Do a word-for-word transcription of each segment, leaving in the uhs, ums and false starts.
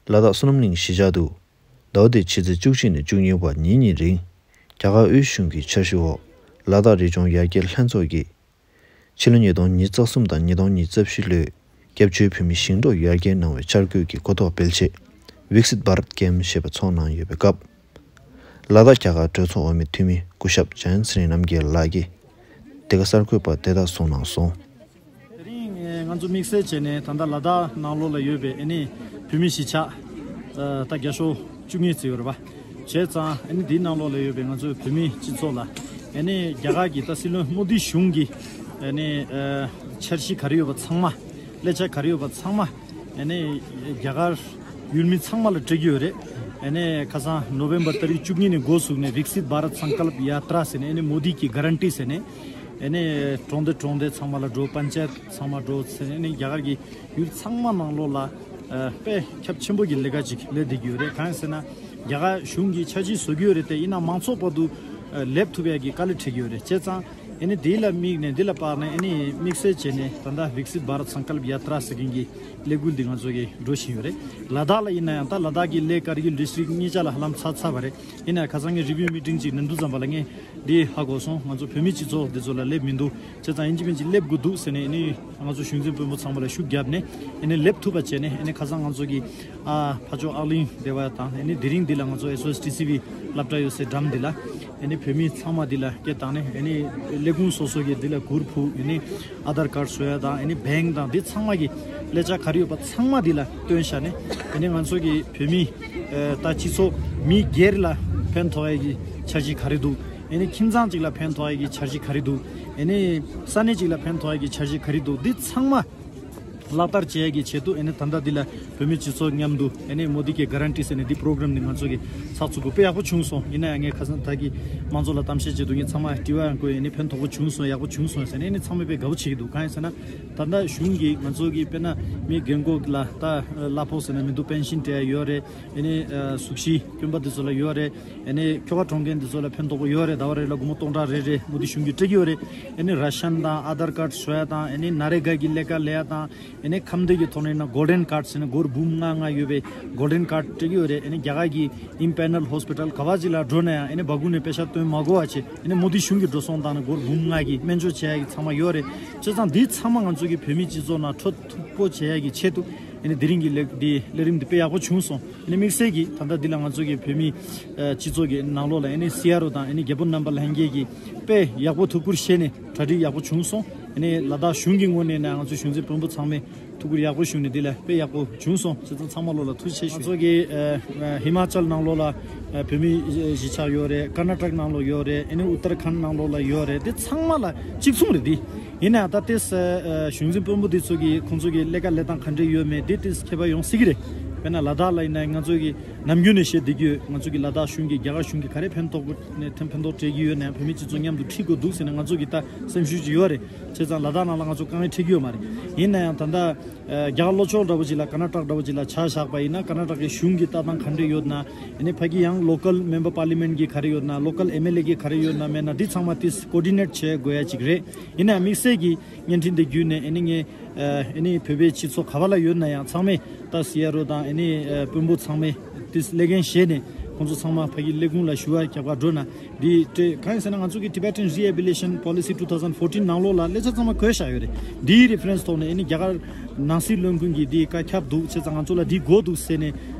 ལ་དྭགས་བསོད་ནམས་གླིང་གཞིས་ཆགས་དུ། ཟླ་བ་འདིའི་ཕྱི་ཚེས་བཅུ་གཅིག་ནས་བཅུ་གཉིས་བར་ཉིན་གཉིས་རིང་། རྒྱ་གར་དབུས་གཞུང་གི་འཆར་གཞི་འོག་ལ་དྭགས་རི་ལྗོངས་ཡར་རྒྱས་ལྷན་ཚོགས་ཀྱིས། ཕྱི་ལོ་ཉིས་སྟོང་ཉི་ཤུ་རྩ་གསུམ་དང་ཉིས་སྟོང་ཉི་ཤུ་རྩ་བཞི་ལོའི་སྐྱབས་བཅོལ་བོད་མི་ཞིང་འབྲོག་ཡར་རྒྱས་གནང་བའི་འཆར་འགོད་ཀྱི་གོ་རྟོགས་སྤེལ་ཆེད། Viksit Bharat Camp ཞེས་པ་འཚོགས་གནང་ཡོད་པའི་སྐབས། ལ་དྭགས་རྒྱ་གར་གྲོས་ཚོགས་འོས་མི་འཐུས་མི་སྐུ་ཞབས་ཇ་ཡན་ཚེ་རིང་རྣམ་རྒྱལ་ལགས་ཀྱིས། དེ་ག་གསར་འགོད་པར་དེ་ལྟར་གསུངས་གནང་སོང་། དེ་རིང་ང་ཚོ་དམིགས་བསལ་བྱས་ནས་ད་ལྟ་ལ་དྭགས་ནང་ལོགས་ལ་ཡོད་པའི་ཨ་ནི་བོད་མི་གཞིས་ཆགས་ད་བརྒྱ་ཤོག་བཅུ་གཉིས་ཙམ་ཡོད་རེད་པ། བྱས་ཙང་ཨ་ནི་འདིའི་ནང་ལོགས་ལ་ཡོད་པའི་ང་ཚོའི་བོད་མི་སྤྱི་ཚོགས་ལ་ཨ་ནི་རྒྱ་གར་གྱི་ད་སྲིད་བློན་མོ་དི་གཞུང་གི་ཨ་ནི་འཆར་གཞི་ག་རེ་ཡོད་པ་ཚང་མ། ཀླད་ཆ་ག་རེ་ཡོད་པ་ཚང་མ་ཨ་ནི་རྒྱ་གར་ཡུལ་མི་ཚང་མ་ལ་སྤྲད་ཀྱི་ཡོད་རེད། ཨ་ནི་ཁ་སང་ནོ་བེམ་བར་ཏ་རིག་བཅུ་གཉིས་ནས་འགོ་བཙུགས་ནས་Viksit Bharat Sankalp Yatra ཟེར་ནས་ཨ་ནི་མོ་དི་གི་གྷ་རན་ཊི་ཟེར་ནས་ཨ་ནི་གྲོང་སྡེ་གྲོང་སྡེ་ཚང་མ་ལ་འགྲོ། པན་ཅ་ཡད་ཚང་མ་འགྲོ་ཟེར་ནས་ཨ་ནི་རྒྱ་གར་གྱི་ཡུལ་ཚང་མ་ནང་ལོགས་ལ་ཨ་དཔེ་ཁྱབ་ཆེན་པོ་གི་ལས་ཀ་ཅིག་ལས་བསྡད་ཀྱི་ཡོད་རེད། གང་ཡིན་ཟེར་ན་རྒྱ་གར་གཞུང་གིས་འཆར་གཞི་བཟོ་གི་ཡོད་རེད་དེ། ཡིན་ན་མང་ཚོགས་བར་དུ་ཨ་སླེབས་ཐུབ་ཡག་གི་དཀའ་ལས་འཕྲད་ཀྱི་ཡོད་རེད། བྱས་ཙང་ཨ་ནི་འདི་ལ་དམིགས་ནས་འདི་ལ་དཔག་ནས་ཨ་ནི་དམིགས་བསལ་བྱས་ནས་ད་ལྟ་Viksit Bharat Sankalp Yatra ཟེར་མཁན་གྱི་ལས་འགུལ་འདི་ང་ཚོ་གིས་འགྲོ་བཞིན་ཡོད་རེད། ལ་དྭགས་ལ་ཡིན་ན་ཡང་ད་ལ་དྭགས་ཀྱི་གླེ་ཀར་གིལ་ཌི་སི་ཊིག་གཉིས་ཆ་ལ་ཧ་ལམ་ཚར་ཚར་བ་རེད། ཡིན་ན་ཁ་སང་ངས་རི་བིའུ་མི་ཊིང་ཅིག་ནན་དུ་ཙམ་པ་ལ་ངས་འདི་ཧ་གོ་སོང་། ང་ཚོ་བོད་མི་སྤྱི་ཚོགས་འདི་ཚོ་ལ་སླེབས་མི་འདུག་བྱས་ཙང་ཡིན་གཅིག་མིན་གཅིག་སླེབས་དགོས་འདུག་ཟེར་ནས་ཨ་ནི་ང་ཚོ་གཞུང་འཛིན་དཔོན་པོ་ཚང་མ་ལ་ཤུགས་བརྒྱབ་ནས་ཨ་ནི་སླེབས་ཐུབ་པ་བྱས་ནས་ཨ་ནི་ཁ་སང་ང་ཚོ་གི་ཨ་ཕ་ཇོ་ཨག་གླིང་སྡེ་བ་དང་ཨ་ནི་དེ་རིང་འདི་ལ་ང་ཚོ་ཨེས་ཨོ་ཨེས་ཊི་སི་ཝི་སློབ་གྲྭ་ཡོད་སའི་འགྲམ་འདི་ལ་ཨ་ནི་བོད་མི་ཚང་མ་འདི་ལ་སྐད་བཏང་ནས་ཨ་ནི་ལས་ཁུངས་སོ་སོ་གི་འདི་ལ་གུར་ཕུབ། ཨ་ནི་ཨ་དྷར་ཀར་བཟོ་ཡ་དང་ཨ་ནི་བེང་དང་འདི་ཚང་མ་གི་ཀླད་ཆ་ག་རེ་ཡོད་པ་ཚང་མ་འདི་ལ་བཏོན་བཞག་ནས་ཨ་ནི་ང་ཚོ་གི་བོད་མི་ཨ་ད་སྤྱི་ཚོགས་མི་སྒེར་ལ་ཕན་ཐོགས་ཡ་གི་འཆར་གཞི་ག་རེ་འདུག་ཨ་ནི་ཁྱིམ་ཚང་གཅིག་ལ་ཕན་ཐོགས་ཡ་གི་འཆར་གཞི་ག་རེ་འདུག་ཨ་ནི་ས་གནས་གཅིག་ལ་ཕན་ཐོགས་ཡ་གི་འཆར་གཞི་ག་རེ་འདུག་འདི་ཚང་མ་ལག་བསྟར་བྱེད་ཡ་གི་ཆེད་དུ་ཨ་ནི་ད་ལྟ་འདི་ལ་བོད་མི་སྤྱི་ཚོགས་མཉམ་དུ་ཨ་ནི་མོ་དི་གི་གྷ་རན་ཊི་ཟེར་ནས་འདི་པོ་རོ་གྷ་རམ་འདི་ང་ཚོ་གི་ཚགས་ཚུད་པོ་དཔེ་ཡག་པོ་བྱུང་སོང་། ཡིན་ན་ཡང་ངས་ཁ་སང་ད་གི་མང་ཚོགས་ལ་གཏམ་བཤད་བྱེད་དུས་ངས་ཚང་མ་དྲི་བ་ཡང་བཀོད། ཨ་ནི་ཕན་ཐོགས་པོ་བྱུང་སོང་། ཡག་པོ་བྱུང་སོང་ཟེར་ནས་ཨ་ནི་ཚང་མས་དཔེ་དགའ་པོ་བྱེད་ཀྱི་འདུག་གང་ཡིན་ཟེར་ན་ད་ལྟ་གཞུང་གིས་ང་ཚོ་གི་དཔེར་ན་མི་རྒན་རྒོན་ལ་ད་གླ་ཕོགས་ཟེར་ན་མི་འདུག་པེན་ཤིན་སྤྲད་ཡ་ཡོད་རེད། ཨ་ནི་གཟུགས་གཞི་སྐྱོན་པ་འདི་ཚོ་ལ་ཡོད་རེད། ཨ་ནི་ཁྱོ་ག་གྲོངས་མཁན་འདི་ཚོ་ལ་ཕན་ཐོགས་པོ་ཡོད་རེད། ཟླ་བ་རེ་ལ་སྒོར་མོ་སྟོང་ཕྲག་རེ་རེ་མོ་དི་གཞུང་གིས་སྤྲད་ཀྱི་ཡོད་རེད། ཨ་ནི་ར་ཤན་དང་ཨ་དྷར་ཀར་བཟོ་ཡ་དང་ཨ་ནི་ན་རེ་ག་གི་ལས་ཀ་ལས་ཡ་དང་ཨ་ནི་ཁམས་སྡེ་གི་ཐོག་ནས་ན་གོལ་ཌན་ཀར་ཟེར་ན་སྒོར་འབུམ་ལྔ་ལྔ་ཡོད་པའི་གོལ་ཌན་ཀར་སྤྲད་ཀྱི་ཡོད་རེད། ཨ་ནི་རྒྱ་གར་གྱི་ཨིམ་པེ་ནལ་ཧོ་སི་པི་ཊལ་ག་བ་ཅིག་ལ་འགྲོ་ན་ཡང་ཨ་ནི་སྦ་ཁུག་ནས་པེ་ཤ་བཏོན་མ་དགོས་པ་བྱས། ཨ་ནི་མོ་དི་གཞུང་གིས་འགྲོ་སོང་བཏང་ན་སྒོར་འབུམ་ལྔ་གི་སྨན་བཅོས་བྱེད་ཡ་གི་ཚང་མ་ཡོད་རེད། བྱས་ཙང་འདི་ཚང་མ་ང་ཚོ་གི་བོད་མི་སྤྱི་ཚོགས་ནང་འཕྲོད་ཐུབ་པོ་བྱེད་ཡ་གི་ཆེད་དུ་ཨ་ནི་དེ་རིང་གི་ལས་འདི་ལས་རིམ་འདི་དཔེ་ཡག་པོ་བྱུང་སོང་། ཨ་ནི་དམིགས་བསལ་གྱིས་ད་ལྟ་འདི་ལ་ང་ཚོ་གི་བོད་མི་ཨ་སྤྱི་ཚོགས་ཀྱི་ནང་ལོགས་ལ་ཨ་ནི་སི་ཨར་ཨོ་དང་ཨ་ནི་རྒྱལ་པོ་རྣམ་པ་ལྷན་རྒྱས་ཀྱིས་དཔེ་ཡག་པོ་ཐུགས་ཁུར་བཞེས་ནས་གྲ་སྒྲིག་ཡག་པོ་བྱུང་སོང་། ཨ་ནི་ལ་དྭགས་གཞུང་གི་ངོས་ནས་ན་ང་ཚོ་གཞུང་འཛིན་དཔོན་པོ་ཚང་མས་ཐུགས་ཁུར་ཡག་པོ་ཞུས་ནས་འདི་ལ་དཔེ་ཡག་པོ་བྱུང་སོང་། བྱས་ཙང་ཚང་མ་ལོ་ལ་ཐུགས་རྗེ་ཆེ་ཞུ། ང་ཚོ་གི་ཨ་ཨ་ཧི་མ་ཅལ་ནང་ལོགས་ལ་ཨ་བོད་མི་གཞིས་ཆགས་ཡོད་རེད། ཀར་ན་ཊག་ནང་ལོགས་ཡོད་རེད། ཨ་ནི་ཨུ་ཏར་ཁཱན་ནང་ལོགས་ལ་ཡོད་རེད། དེ་ཚང་མ་ལ་གཅིག་མཚུངས་རེད། འདི་ཡིན་ན་ད་ལྟའི་ཨ་གཞུང་འཛིན་དཔོན་པོ་འདི་ཚོ་གི་ཁོང་ཚོ་གི་ལས་ཀ་ལས་སྟངས་ག་འདྲས་ཡོད་མེད་འདི་ཏིས་ཁྱད་པར་ཡོང་སྲིད་ཀྱི་རེད། དཔེར་ན་ལ་དྭགས་ལ་ཡིན་ན་ང་ཚོ་གི་ནམ་རྒྱུན་ནས་བཤད་བསྡད་ཀྱི་ཡོད། ང་ཚོ་གི་ལ་དྭགས་གཞུང་གིས་རྒྱ་གར་གཞུང་གིས་ག་རེ་ཕན་ཐོགས་ནས་ཕན་ཕན་ཐོགས་སྤྲད་ཀྱི་ཡོད་ན་ཡང་བོད་མི་སྤྱི་ཚོགས་མཉམ་དུ་ཁྲིད་དགོས་འདུག་ཟེར་ནས་ང་ཚོ་གི་ད་སེམས་ཤུགས་ཅིག་ཡོད་རེད། བྱས་ཙང་ལ་དྭགས་ནང་ལ་ང་ཚོ་དཀའ་ངལ་འཕྲད་ཀྱི་ཡོད་མ་རེད། ཡིན་ན་ཡང་ད་ལྟ་རྒྱ་གར་ལྷོ་ཕྱོགས་འདྲ་བོ་ཅིག་ལ་ཀར་ན་ཊག་འདྲ་བོ་ཅིག་ལ་ཆ་བཞག་པ་ཡིན་ན་ཀར་ན་ཊག་གི་གཞུང་གི་ལྟ་སྟངས་ག་འདྲས་ཡོད་ན། ཨ་ནི་ཕ་གི་ཡང་ལོ་ཀལ་མེམ་བར་པར་ལི་མེན་གི་ག་རེ་ཡོད་ན། ལོ་ཀལ་ཨེམ་ཨེལ་ཨེ་གི་ག་རེ་ཡོད་ན་མེད་ན་འདི་ཚང་མ་ཏིས་ཀོ་ཌི་ནེཊ་བྱེད་དགོས་ཡ་ཅིག་རེད། ཡིན་ན་དམིགས་བསལ་གྱི་བརྙན་འཕྲིན་འདི་བརྒྱུད་ནས་ཨ་ནི་ངས་ཨ་ནི་བོད་པའི་སྤྱི་ཚོགས་ག་བ་ལ་ཡོད་ན་ཡང་ཚང་མས་ད་སི་ཨར་ཨོ་དང་ཨ་ནི་དཔོན་པོ་ཚང་མས་ཏིས་ལས་འགན་བཞེས་ནས་ཁོང་ཚོ་ཚང་མ་ཕ་གི་ལས་ཁུངས་ལ་ཞུ་བ་རྒྱབ་ག་འགྲོ་ན། འདི་སྤྲད་གང་ཡིན་ཟེར་ན་ང་ཚོ་གི་Tibetan Rehabilitation Policy two thousand fourteen ནང་ལོགས་ལ་ལས་འཆར་ཚང་མ་བཀོད་བཞག་ཡོད་རེད། འདིའི་རེ་ཕ་རེན་སི་ཐོག་ནས་ཨ་ནི་རྒྱ་གར་ནང་སྲིད་བློན་ཁང་གིས་འདི་བཀའ་ཁྱབ་འདུག་བྱས་ཙང་ང་ཚོ་ལ་འདི་དགོས་འདུག་ཟེར་ནས་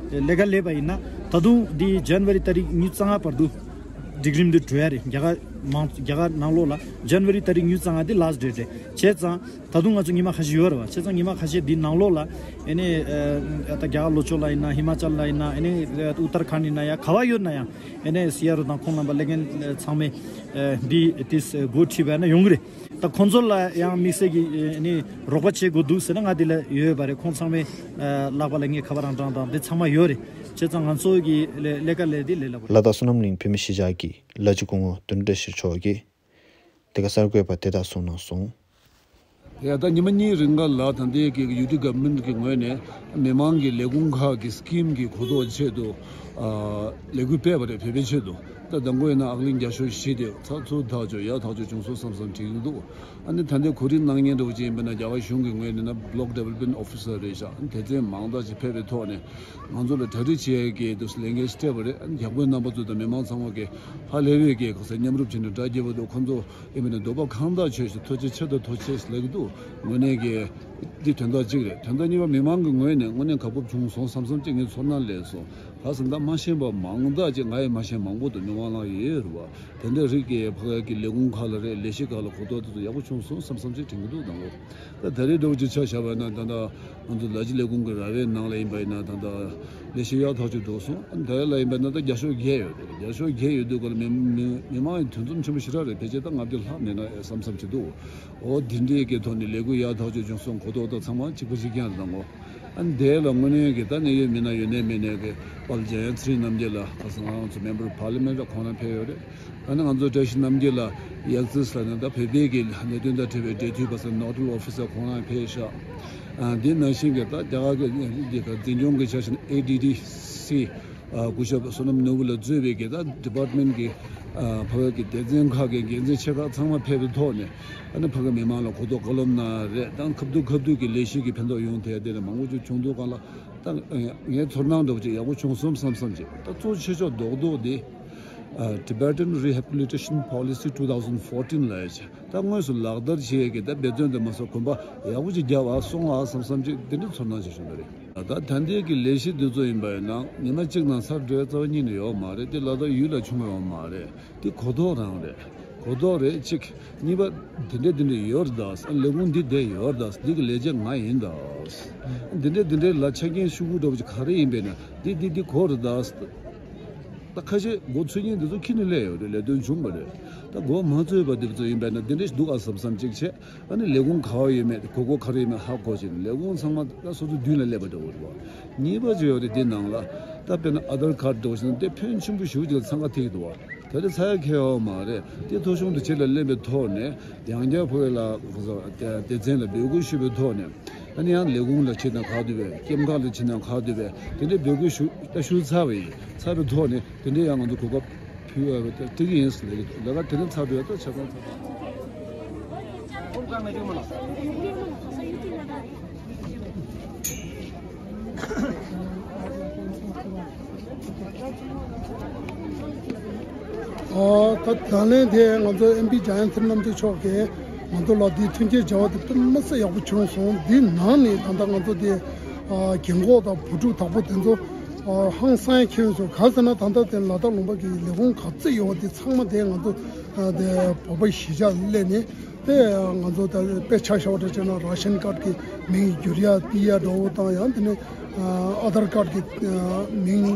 ལས་ཀ་ལས་པ་ཡིན་ན་ད་དུང་འདི་January ཏ་རིག་ཉི་ཤུ་རྩ་ལྔ་བར་དུ་སྒྲིག་རིམ་འདི་གྲོལ་ཡ་རེད། རྒྱ་གར་མང་རྒྱ་གར་ནང་ལོགས་ལ་January ཏ་རིག་ཉི་ཤུ་རྩ་ལྔ་འདི་last date རེད། བྱས་ཙང་ད་དུང་ང་ཚོ་ཉི་མ་ཁ་ཤས་ཡོད་རེད་བ། བྱས་ཙང་ཉི་མ་ཁ་ཤས་འདི་ནང་ལོགས་ལ་ཨ་ནི་ད་རྒྱ་གར་ལྷོ་ཕྱོགས་ལ་ཡིན་ན་ཧི་མ་ཅལ་ལ་ཡིན་ན་ཨ་ནི་ཨུ་ཏར་ཁཱན་ཡིན་ན་ཡ་ག་བ་ཡོད་ན་ཡང་། ཨ་ནི་སི་ཨར་ཨོ་དང་ཁོང་རྣམ་པ་ལས་འགན་ཚང་མས་འདི་ཏིས་འགོ་ཁྲིད་པ་ན་ཡོང་གི་རེད། ད་ཁོང་ཚོ་ལ་ཡང་དམིགས་བསལ་གྱི་ཨ་ནི་རོགས་པ་བྱེད་དགོས་འདུག་ཟེར་ན་ང་འདི་ལ་ཡོད་པ་རེད། ཁོང་ཚང་མས་ལག་པ་ལ་ངས་ཁ་པར་རང་གྲངས་དང་འདི་ཚང་མ་ཡོད་རེད། བྱས་ཙང་ང་ཚོ་གི་ལས་ཀ་ལས་འདི་ལས་སླ་པོ་རེད། ལ་དྭགས་བསོད་ནམས་གླིང་བོད་མི་གཞིས་ཆགས་ཀྱི་ལ་སྤྱི་སྐུ་ངོ་དོན་གྲུབ་བཀྲ་ཤིས་མཆོག་གིས། དེ་ག་གསར་འགོད་པ་དེ་དག་གསུངས་གནང་སོང་། ཡ་ད་ཉི་མ་གཉིས་རིང་ག་ལ་ད་ལྟའི་གི་ཡུ་ཊི་གྷ་མེན་ཊི་གི་ངོས་ནས་མི་མང་གི་ལས་ཁུངས་ཁག་གི་སི་ཀིམ་གི་གོ་རྟོགས་ཆེད་དུ་ཨ་ལས་འགུལ་སྤེལ་བ་རེད། བོད་པའི་ཆེད་དུ། ད་དང་པོ་ཡིན་ན་ཨག་གླིང་རྒྱ་ཤོག་བཞི་དེ་ཚགས་ཚུད་ཐག་ཆོད་ཡག་ཐག་ཆོད་བྱུང་སོང་བསམ་བསམ་བྱེད་ཀྱི་འདུག་ཨ་ནི་ད་ལྟའི་གོ་སྒྲིག་གནང་མཁན་འདྲ་བོ་ཅིག་ཡིན་པ་ན་རྒྱ་གར་གཞུང་གི་ངོས་ནས་ན་Block Development Officer་རེད་ཤག་ཨ་ནི་དེ་ཚོས་མང་དག་ཅིག་ཕེབས་པའི་ཐོག་ནས་ང་ཚོ་ལ་གྲ་སྒྲིག་བྱེད་ཡས་ཀྱི་དུས་སུ་ལས་འགན་སྤྲད་པ་རེད། ཨ་ནི་རྒྱ་བོད་རྣམ་པ་ཚོ་དང་མི་མང་ཚང་མ་གིས་ཧ་ལས་པའི་གི་ག་ས་མཉམ་རུབ་བྱས་ནས་གྲ་རྒྱས་པ་འདུག་ཁོང་ཚོ་ཡིན་པ་ན་འདོད་པ་ཁེངས་དྲེགས་བྱས་ཤིང་ཐུགས་རྗེ་ཆེ་དང་ཐུགས་རྗེ་ཆེ་ལབ་ཀྱི་འདུག་དངོས་གནས་ཀྱི་འདི་དོན་དག་གཅིག་རེད། དོན་དག་གཉིས་པ་མི་མང་གི་ངོས་ནས་དངོས་གནས་དགའ་སྤོབས་བྱུང་སོང་བསམ་བསམ་ཅིག་ངའི་ཚོར་སྣང་སླེབས་སོང་། ག་ཟེར་ན་མ་ཤེས་པ་མང་དག་ཅིག་ང་ཡི་མ་ཤེས་མང་པོ་འདུག་མི་མང་ལ་ཡོད་རེད་བ། དེ་འདྲ་རིགས་ཀྱི་ཕ་གི་ལས་ཁུངས་ཁག་ལ་རེད། ལས་གཞི་ཁག་ལ་གོ་རྟོགས་དེ་ཚོ་ཡག་པོ་བྱུང་སོང་བསམ་བསམ་ཅིག་དྲན་གྱི་འདུག་དང་པོ། ད་ད་རེས་འདྲ་བོ་ཅིག་ཆ་བཞག་པ་ན་ད་ལྟ་ང་ཚོ་ལ་རྒྱ་ལས་ཁུངས་ཀྱི་ར་བའི་ནང་ལ་ཡིན་པ་ཡིན་ན་ད་ལྟ་ལས་གཞི་ཡག་ཐག་ཆོད་འགྲོ་སོང་། ད་ལ་ཡིན་པ་ན་ད་རྒྱ་ཤོག་བརྒྱད་ཡོད་རེད། རྒྱ་ཤོག་བརྒྱད་ཡོད་དུས་སྐབས་ལ་མི་མི་མི་མང་ཡི་དུས་འཛོམས་ཆེན་པོ་ཞེ་དྲག་རེད། ཕལ་ཆེར་ད་ལྔ་བརྒྱ་ལྷག་མེད་ན་བསམ་བསམ་བྱེད་འདུག་འོ་དེ་འདྲའི་གི་ཐོག་ནས་ལས་འགུལ་ཡག་ཐག་ཆོད་བྱུང་སོང་། གོ་རྟོགས་དང་ཚང་མ་གཅིག་པ་གཅིག་རྐྱང་རེད་དང་གོ། ཨ་ནི་དེ་ལ་དངོས་གནས་ཀྱི་ད་གནད་ཡོད་མི་སྣ་ཡོད་ནས་མེད་ནས་ཀྱི་དཔལ་འཇམ་དབྱངས་ཚེ་རིང་རྣམ་རྒྱལ་ལ་ཁ་སང་ང་ཚོ་Member of Parliament་ལ་ཁོང་རང་ཕེབས་ཡོད་རེད། ཨ་ནི་ང་ཚོ་བཀྲ་ཤིས་རྣམ་རྒྱལ་ལ་ཡག་རྩིས་ལ་ནི་ད་བོད་པའི་གི་གནད་དོན་དང་འབྲེལ་བའི་འབྲེལ་མཐུད་པ་ས་Nodal Officer་ཁོང་རང་ཕེབས་ཤག་ཨ་འདི་ནང་བཞིན་གྱི་ད་རྒྱ་གར་གི་གི་འཛིན་སྐྱོང་གི་ཆ་བཞག་ན་A D D C་སྐུ་ཞབས་བསོད་ནམས་ནོར་བུ་ལ་གཙོས་པའི་གི་ད་Department་གི་ཕ་གི་སྡེ་ཚན་ཁག་གི་འགན་འཛིན་ཆེ་ཁག་ཚང་མ་ཕེབས་པའི་ཐོག་ནས། ཨ་ནི་ཕ་གི་མི་མང་ལ་གོ་རྟོགས་བཀའ་སློབ་གནང་རེད། ད་ཁ་ཐུག་ཁ་ཐུག་གི་ལས་གཞི་གི་ཕན་ཐོགས་ཡོང་ཐད་དེ་ལ་མང་པོ་ཅིག་བྱུང་འདུག་ག་ལ། ད་ངའི་ཚོར་སྣང་འདྲ་བོ་ཅིག་ཡག་པོ་བྱུང་སོང་བསམ་བསམ་ཅིག་ད་གཙོ་ཆེ་ཤོས་རྡོག་རྡོག་དེ་Tibetan Rehabilitation Policy two thousand fourteen་ལབ་ཡ་ཅིག་ད་དངོས་སུ་ལག་བསྟར་བྱེད་ཡས་ཀྱི་ད་འབད་བརྩོན་དེ་མ་སོགས་གོམ་པ་ཡག་པོ་ཅིག་བརྒྱབ་པ་སོང་བ་བསམ་བསམ་ཅིག་དེ་འདྲའི་ཚོར་སྣང་ཅིག་བྱུང་བ་རེད། ད་ད་ལྟའི་གི་ལས་གཞི་འདི་ཚོ་ཡིན་པ་ཡིན་ན་ཉི་མ་གཅིག་ནང་ཚར་འགྲོ་ཡ་རྩ་བ་ཉིད་ནས་ཡོད་མ་རེད། དེ་ལ་དྭགས་ཡུལ་ལ་བྱུང་ཡོད་མ་རེད། དེ་གོ་རྟོགས་རང་རེད། གོ་རྟོགས་རེད་གཅིག་གཉིས་པ་དེ་འདྲ་དེ་འདྲ་ཡོད་རེད་ད། ལས་ཁུངས་འདི་བསྡད་ཡོད་རེད་ད། འདི་གི་ལས་བྱེད་ང་ཡིན་ད། དེ་འདྲ་དེ་འདྲའི་ལ་ཆ་རྐྱེན་ཤོག་གུ་འདྲ་བོ་ཅིག་ག་རེ་ཡིན་པས་ན་འདི་འདི་འདི་གོ་རེད་ད། ད་ཁ་ཤས་མགོ་ཚོས་མཁན་འདི་ཚོ་ཁྱི་ནས་སླེབས་ཡོད་རེད། ལས་དོན་བྱུང་བ་རེད། ད་མགོ་མ་ཚོས་པ་འདི་ཚོ་ཡིན་པས་ན་འདི་འདྲ་ཞིག་འདུག་ཨ་བསམ་བསམ་ཅིག་བྱས། ཨ་ནི་ལས་ཁུངས་ག་བ་ཡོད་མེད་གོ་སྐབས་ག་རེ་ཡོད་མེད་ཧ་གོ་བྱས་ནས་ལས་ཁུངས་ཚང་མ་ད་སོ་སོ་མདུན་ལ་སླེབས་པ་འདྲ་བོ་རེད་བ། གཉིས་པ་ཅིག་ཡོད་རེད། འདི་ནང་ལ་ད་དཔེར་ན་Aadhaar card་འདྲ་བོ་ཞིག་ན་དེ་ཕོན་ཆེན་པོ་ཞེ་པོ་ཅིག་ལ་འཚང་ཁ་ཐེག་འདུག་བ། ད་དེ་ཚ་ཡ་ཁེལ་ཡོད་མ་རེད། དེ་ཐོ་གཞུང་དུ་ཆེད་ལ་ལེན་པའི་ཐོག་ནས་ཡང་བསྐྱར་ཕ་གི་ལ་སྡེ་ཚན་ལ་འབོད་སྐུལ་ཞུས་པའི་ཐོག་ནས་ཨ་ནི་ཡང་ལས་ཁུངས་ལ་ཕྱིན་ན་ག་འདུག་པས། སྐྱེམ་ཁང་ལ་ཕྱིན་ན་ག་འདུག་པས། དེ་འདྲའི་འབོད་སྐུལ་ཞུ་ད་ཞུ་ཚར་བ་ཡིན། ཚར་བའི་ཐོག་ནས་དེ་འདྲའི་ཡང་ང་ཚོ་གོ་སྐབས་ཕུལ་བ་དེ་གི་ཡིན་ཟེར་ལས་ཀྱི་འདུག་ལས་ཀ་དེ་རིང་ཚར་འགྲོ་ཡ་ད་ཆ་ཚང་ཚར། ཨ་ད་ད་ལན་དེ་ང་ཚོ་ཨེམ་པི་འཇམ་དབྱངས་ཚེ་རིང་རྣམ་རྒྱལ་མཆོག་གིས་ང་ཚོ་ལ་འདི་མཐུན་རྐྱེན་བྱ་བ་དེ་དཔེ་མི་སྲིད་ཡག་པོ་བྱུང་སོང་། འདི་ནང་ནས་ད་ལྟ་ང་ཚོ་དེ་ཨ་རྒན་གོག་དང་བུ་ཕྲུག་དྭགས་པོ་དེ་ཚོ་ཨ་ཧང་སང་ཡ་ཁྱོན་སོང་། ག་ཟེར་ན་ད་ལྟ་དེ་ལ་དྭགས་ལུང་པ་གི་ལས་ཁུངས་ག་ཚོད་ཡོད་པ་དེ་ཚང་མ་དེ་ང་ཚོ་ཨ་དེ་བོད་པ་གཞིས་ཆགས་སླེབས་ནས། དེ་ང་ཚོ་ད་དཔེ་ཆ་བཞག་པ་འདྲ་བྱས་ན་ར་ཤན་ཀར་གྱི་མིང་བསྒྱུར་ཡ་ཏི་ཡ་འགྲོ་བོ་དང་ཡང་དེ་ནས་ཨ་དྷར་ཀར་གྱི་ཨ་མིང་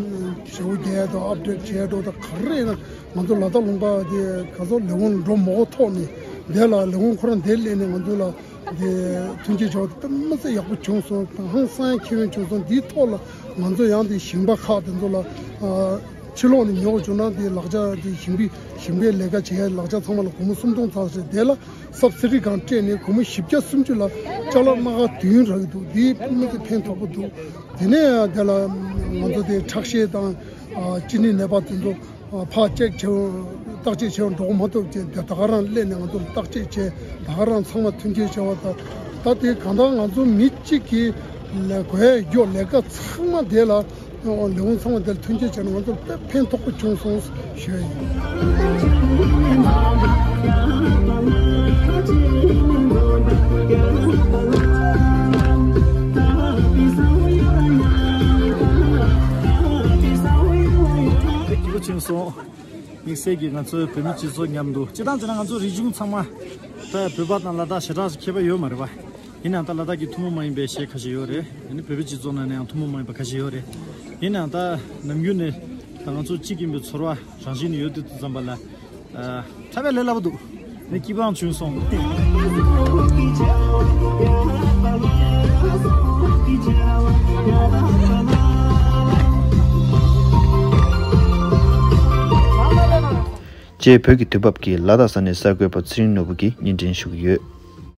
ཞེ་པོ་རྒྱག་ཡ་དང་ཨབ་ཌེཊ་བྱས་འགྲོ་དང་ག་རེ་ཡིན་ན་ང་ཚོ་ལ་དྭགས་ལུང་པ་དེ་ག་ཚོད་ལས་ཁུངས་འགྲོ་མ་དགོས་ཐོག་ནས་དེ་ལ་ལས་ཁུངས་ཁོ་རང་དེ་སླེབས་ནས་ང་ཚོ་ལ་དེ་མཐུན་རྐྱེན་བྱུང་བ་དེ་དཔེ་མི་སྲིད་ཡག་པོ་བྱུང་སོང་། དང་ཧང་སང་ཡ་ཁྱོན་བྱུང་སོང་། འདིའི་ཐོག་ལ་ང་ཚོ་ཡང་དེ་ཞིང་པ་ཁག་དེ་ཚོ་ལ་ཨ་ཕྱི་ལོགས་ནས་ཉོ་བྱུང་ན་དེ་ལག་ཆ་དེ་ཞིང་པའི་ཞིང་པའི་ལས་ཀ་བྱེད་ཡ་ལག་ཆ་ཚང་མ་ལ་སྒོར་མོ་སུམ་སྟོང་ཙམ་ཞིག་དེ་ལ། སབ་སི་ཌི་སྒང་སྤྲད་ནས་སྒོར་མོ་བཞི་བརྒྱ་སུམ་ཅུ་ལ་ཅ་ལག་སྣ་ཁ་བདུན་རག་གི་འདུག་འདི་དཔེ་མི་སྲིད་ཕན་ཐོགས་པོ་འདུག་དེ་ནས་དེ་ལ་ང་ཚོ་དེ་ཁྲག་ཤེད་དང་ཨ་གཅིན་སྙི་ནད་པ་དེ་ཚོ་ཨ་ཕར་ཅེག་བྱེད་བརྟག་དཔྱད་བྱེད་འགྲོ་གི་མ་ཐུབ་ཅེས་དེ་ད་ག་རང་སླེབས་ནས་ང་ཚོ་ལ་བརྟག་དཔྱད་བྱས། ད་ག་རང་ཚང་མ་མཐུན་རྐྱེན་བྱས་པ་དང་། ད་དེ་གང་ལྟར་ང་ཚོ་མི་གཅིག་གིས་ལས་དགོས་ཡ་རྒྱུ་ལས་ཀ་ཚང་མ་དེ་ལ། ལས་ཁུངས་ཚང་མ་དེར་མཐུན་རྐྱེན་བྱས་ན་ང་ཚོར་དཔེ་ཕན་ཐོགས་པོ་བྱུང་སོང་ཞུ་ཡ་ཡིན། དགའ་པོ་བྱུང་སོང་། དམིགས་བསལ་གྱིས་ང་ཚོའི་བོད་མི་སྤྱི་ཚོགས་མཉམ་དུ་སྤྱིར་བཏང་བྱས་ན་ང་ཚོ་རིག་གཞུང་ཚང་མ་ད་བོད་པ་དང་ལ་དྭགས་ཞེ་དྲག་ཁྱད་པར་ཡོད་མ་རེད་པ། ཡིན་ནའང་ད་ལ་དྭགས་ཀྱི་ཐུན་མོང་མ་ཡིན་པའི་གཞས་ཁ་ཤས་ཡོད་རེད། ཡིན་ན་བོད་པའི་སྤྱི་ཚོགས་ནང་ནས་ཡང་ཐུན་མོང་མ་ཡིན་པ་ཁ་ཤས་ཡོད་རེད། ཡིན་ནའང་ད་ནམ་རྒྱུན་ནས་ད་ང་ཚོ་གཅིག་ཡིན་པའི་ཚོར་བ་རང་བཞིན་ནས་ཡོད་དུས་ཙམ་པ་ལ་ཨ་ཐར་པའི་ལས་སླ་པོ་འདུག་ངས་སྐྱིད་པའང་བྱུང་སོང་། ཅེས་བོད་ཀྱི་དུས་བབ་ཀྱིས་ལ་དྭགས་ས་གནས་གསར་འགོད་པ་ཚེ་རིང་ནོར་བུ་གིས་བརྙན་འཕྲིན་ཞུ་གི་ཡོད།